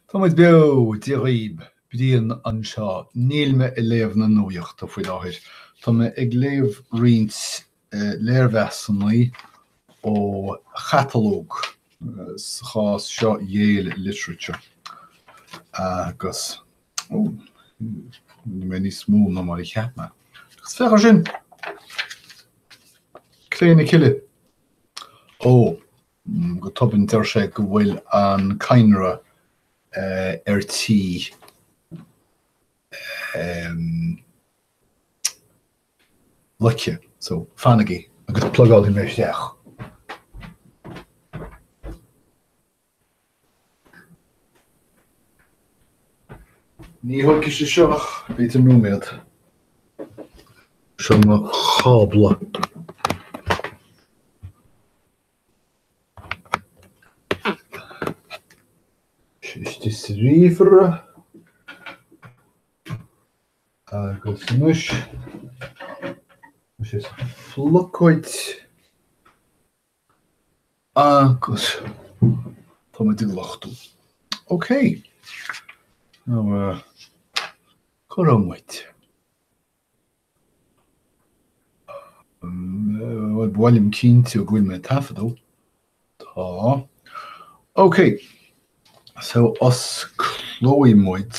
Tá muid beo, Dia dhaoib, Brian anseo. Níl mé ag léamh na nuachta faoi láthair. Tá mé ag léamh roinnt léirmheasanna ó chatalóg, sa chás seo Yale Literature. Agus, ó, rinne mé níos mó ná mar a cheap mé. Agus féach air sin! Cré na Cille. Ó, Go tobann deir sé go bhfuil an cadhnra ar tí loiceadh. So, fanaigí agus plugálfaidh mé isteach. Ní thógfaidh sé seo ach b'fhéidir nóiméad. Seo mo chábla. Istigh sa ríomhaire. Agus anois, tá sé sa phlocóid. Agus tá muid ag luchtú. Ok. Now, cá raibh muid? Ba mhaith liom cinntiú go bhfuil mé ag taifeadadh. Tá. Ok. So, osclóidh muid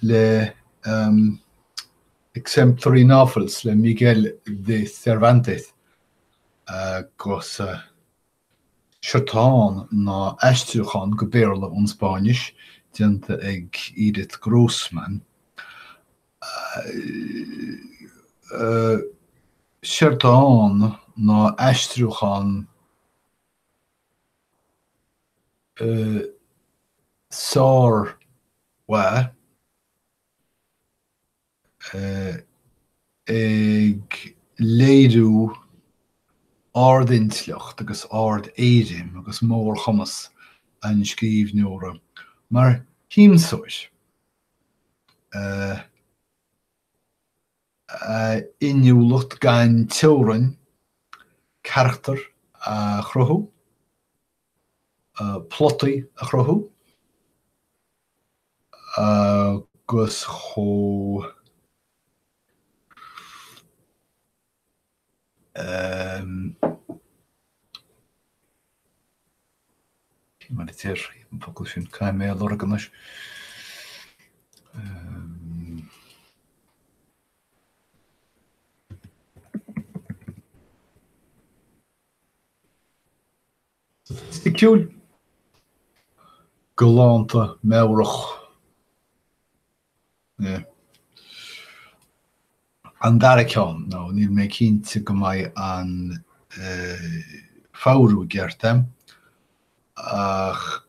le Exemplary Novels le Miguel de Cervantes agus séard atá ann ná aistriúchán go Béarla ón Spáinnis déanta ag Edith Grossman. Séard atá ann ná aistriúchán sármhaith ag léiriú ardintleacht agus ard-éirim agus mórchumas an scríbhneora mar shiamsóir. A inniúlacht gan teorainn carachtar a chruthú, plotaí a chruthú, agus chomh mar a déarfaí an focal sin, caithfidh mé a lorg anois. Sofaisticiúil, galánta, meabhrach. Yeah. An dara ceann, nó níl mé cinnte go mbeidh an foghrú i gceart a'm, ach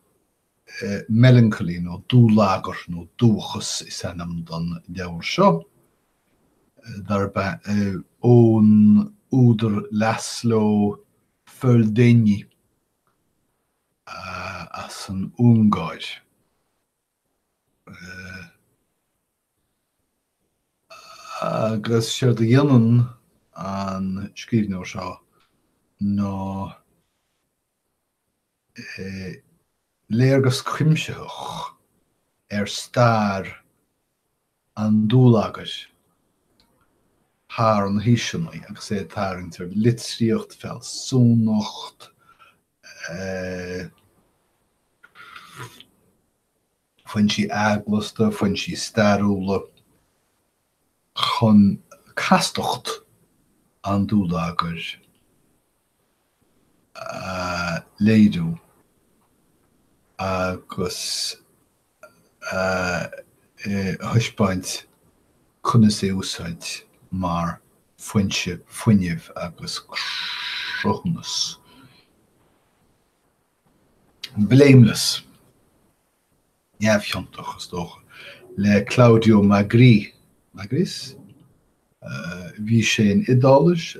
Melancholy nó Dúlagar nó Dúchas is ainm don leabhar seo, darb ón údar László Földényi as an Ungáir. Agus séard a dhéanann an scríbhneoir seo ná léargas cuimsitheach ar stair an dúlagair thar na haoiseanna agus é ag tarraingt ar litríocht, fealsúnacht, foinsí eaglasta, foinsí stairiúla, chun castacht an dúlagair a léiriú agus a thaispeáint conas é a úsáid mar foinse fuinnimh agus cruthúnas. Blameless, neamhchiontach, is dócha, le Claudio Magris, Magris? Bhí sé in Iodáilis.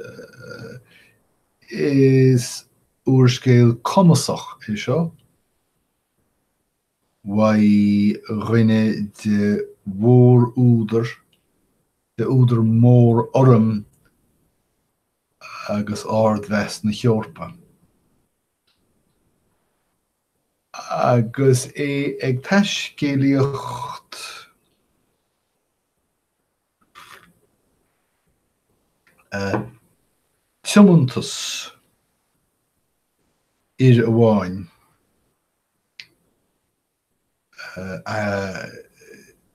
Is úrscéal cumasach é seo uaidh dhuine de mhór-údair, de údar mór-urraim agus ardmheas na hEorpa. Agus é ag taiscéalaíocht tiomantas fhir amháin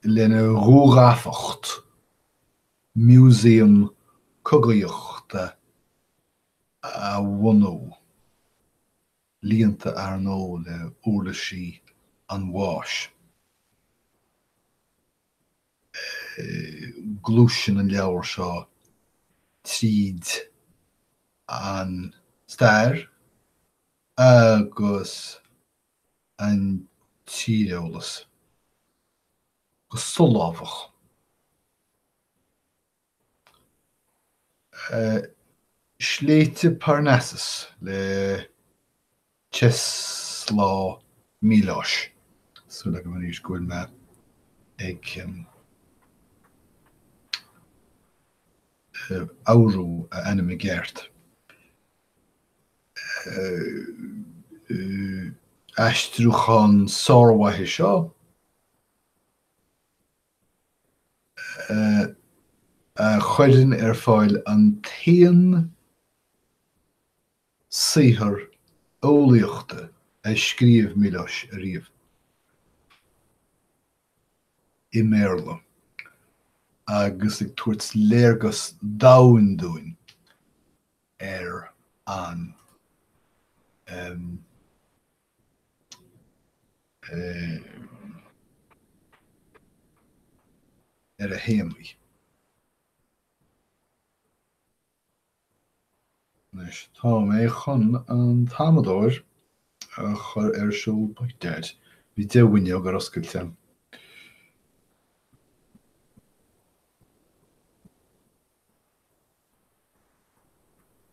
lena dhúthracht músaem cogaíochta a bhunú, líonta ar ndóigh le huirlisí an bháis. Gluaiseann an leabhar seo tríd an stair agus an tíreolas go solámhach. Sléibhte Parnassus le Czeslaw Milosz. Súil agam arís go bhfuil mé ag abhrú a ainm i gceart. Aistriúchán sármhaith é seo. a chuireann ar fáil an t-aon saothar eolaíochta a scríobh Milosz ariamh i mBéarla, agus ag tabhairt léargas domhain dúinn ar an ar a théamaí. Anois, tá mé chun an t-amadóir a chur ar siúl, by dad, bhí 10 bhfuinneog ar oscailt agam.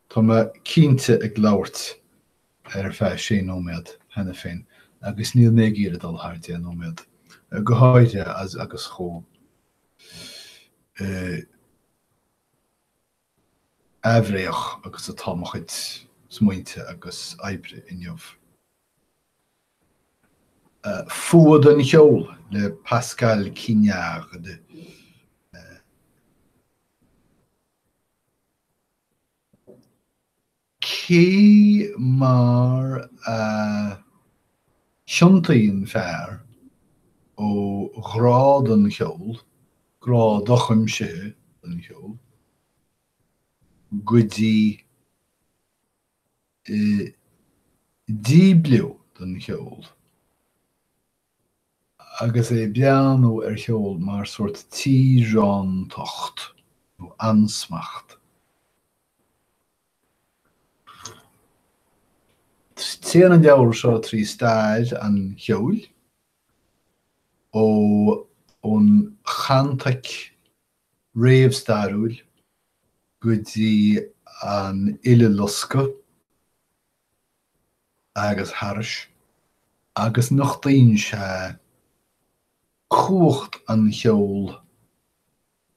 Tá mé cinnte ag labhairt ar feadh sé nóiméad cheana féin agus níl mé ag iarraidh dul thar 10 nóiméad, go háirithe agus chomh aimhréidh agus atá mo chuid smaointe agus oibre inniu. Fuath don Cheol le Pascal Quignard. Cé mar a thiontaíonn fear ó ghrá don cheol, grá dochuimsithe don cheol, go dtí díbliú don cheol? Agus é ag breathnú ar cheol mar sórt tíorántacht nó ansmacht. Téann an leabhar seo trí stair an cheoil, ón chantac réamhstairiúil go dtí an Uileloscadh, agus thairis, agus nochtaíonn sé cumhacht an cheoil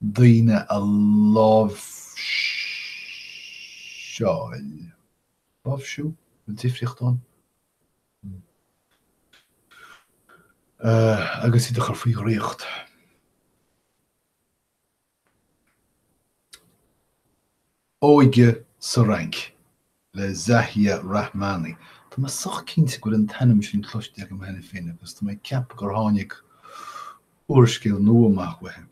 daoine a láimhseáil. Láimhsiú? An bhfuil difríocht ann? Agus iad a chur faoi dhraíocht. Óige sa Fhrainc le Zahia Rahmani. Tá mé sách cinnte go bhfuil an t-ainm sin cloiste agam cheana féin agus tá mé ag ceapadh gur tháinig úrscéal nua amach uaithi.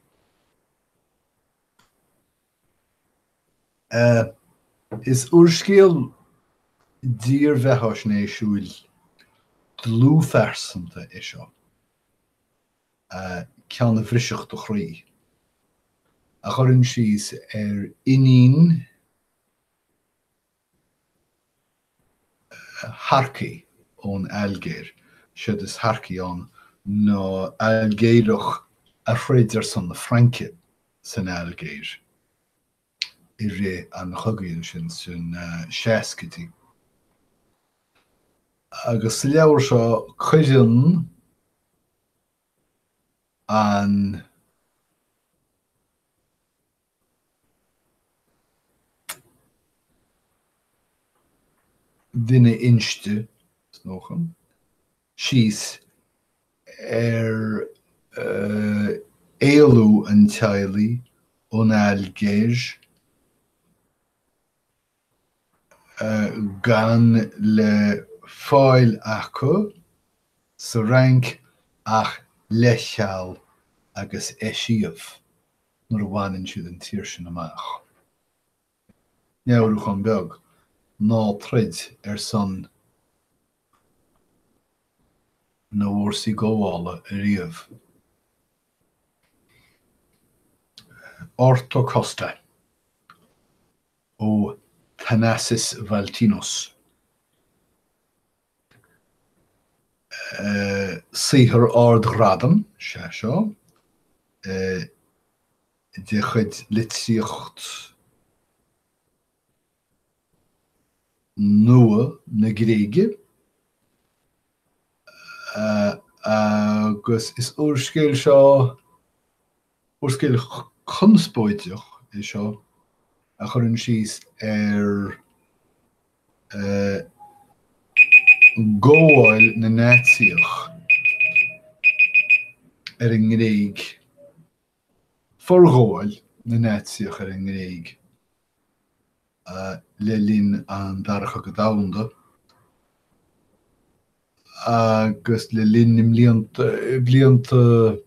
Is úrscéal dírbheathaisnéisiúil dlúthphearsanta é seo. ceann a bhrisfeadh do chroí, a chuireann síos ar iníon Harki ón Ailgéir. Séard is Harki ann ná Ailgéireach a throid ar son na Fraince san Ailgéir i rith an chogaidh ansin sna seascaidí. Agus sa leabhar seo cuireann an duine inste, is dócha. síos ar éalú an teaghlaigh ón Ailgéir gan le fáil acu sa Fhrainc ach leithcheal agus eisiamh nuair a bhaineann siad an tír sin amach. Meabhrúchán beag, ná troid ar son na bhfórsaí gabhála ariamh. Orto Costa ó Thanasis Valtinos. Saothar ardghradaim is ea seo de chuid litríocht nua na Gréige agus is úrscéal seo, úrscéal conspóideach é seo a chuireann síos ar gabháil na Naitsíoch ar an nGréig, forghabháil na Naitsíoch ar an nGréig. le linn an Dara Cogadh Domhanda agus le linn na mblianta, blianta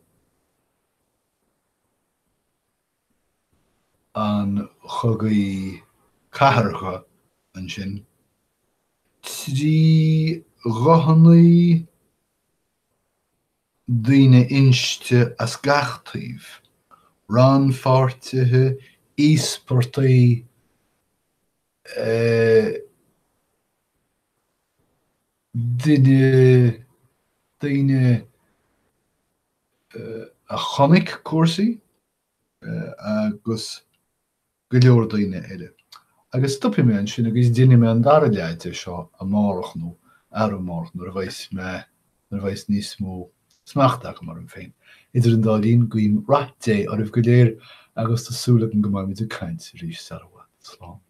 an Chogaidh Cathartha ansin, 3 ghuthanna daoine inste as gach taobh, rannpháirtithe, íospartaigh, duine, daoine a chonaic cúrsaí agus. go leor daoine eile. Agus stopfaidh mé ansin agus déanfaidh mé an dara leath de seo amárach nó arú amárach nuair a bheas mé, nuair a bheas níos mó smachta agam orm féin. Idir an dá linn, guím rath Dé oraibh go léir agus tá súil agam go mbeimid ag caint arís sara bhfad. Slán.